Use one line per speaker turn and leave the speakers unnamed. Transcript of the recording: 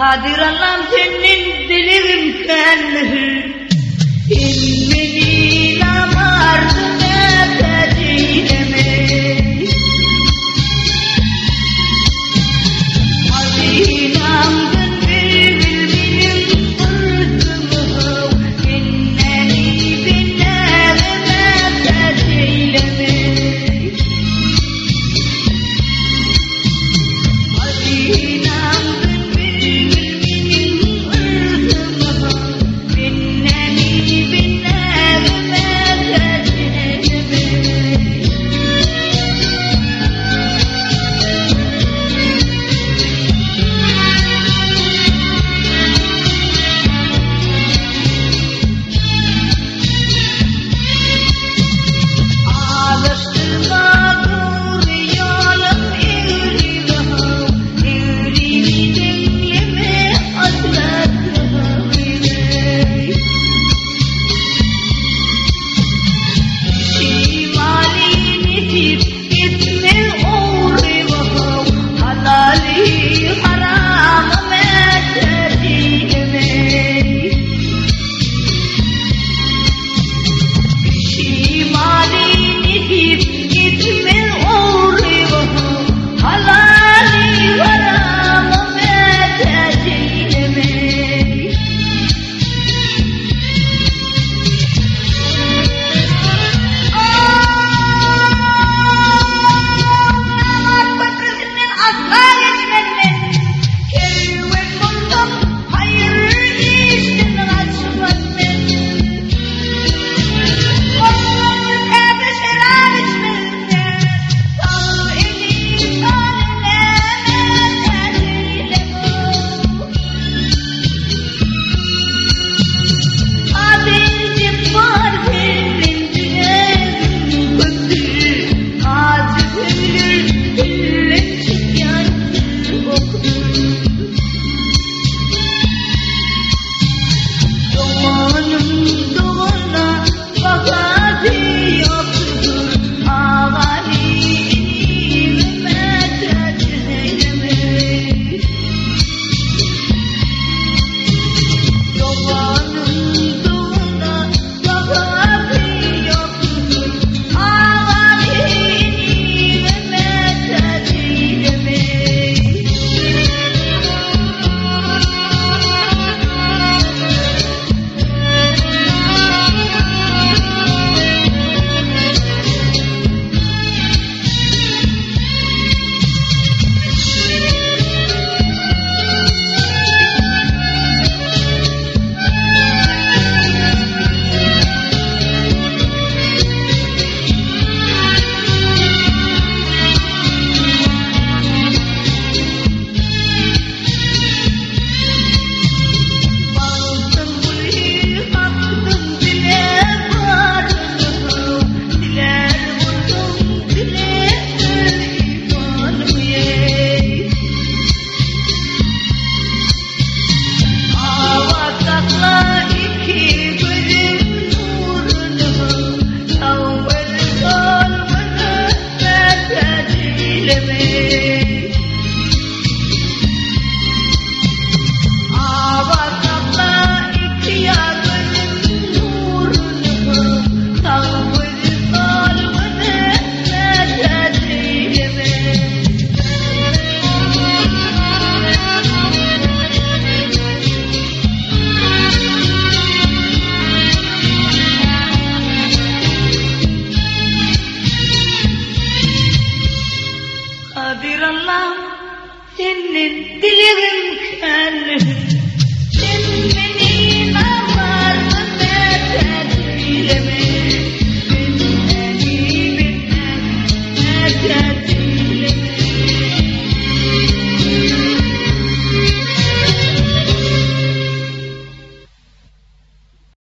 Kadyr Allam senden dilegim kändir. Sen meni namardyna täç eýleme. Hazynamdan bergil meniň yrsymyň, Bendäni bendäge mätäç eýleme. Hazynamdan bergil meniň yrsymyň, Bendäni bendäge mätäç eýleme. Azaşdyrma dogry ýolum egri-bahaw, Egrimi deňleme asla sahybeý. Şimali nesip etmez ogry bahaw, Halaly harama mätäç eýlemeý. Şimali nesip etmez ogry bahaw, Halaly harama mätäç eýlemeý. Namart köprüsinden asla geçmez men. Kerwen bolsam, haýyr işden gaçmaz men. Goşmaly täze şerap içmez men. Sag eli sal näme täç eýlem-ow. Kadyr Jepbar senden dilegim köpdür, Ajy sözler dilden çykýan bir okdur. Doganym dogana bahasy ýokdur, Agany inime mätäç eýleme. Doganyň dogana bahasy ýokdur, Agany inime mätäç eýleme. Bagtym uly Hakdan dile baryny, Dilär bolsaň dile imanymy eý. Abat sakla iki gözüm nuruny, Sag bol sol göze mätäç eýleme. Abat sakla iki gözüm nuruny, Sag gözi sol göze mätäç eýleme. Kadyr Allam senden dilegim kändir.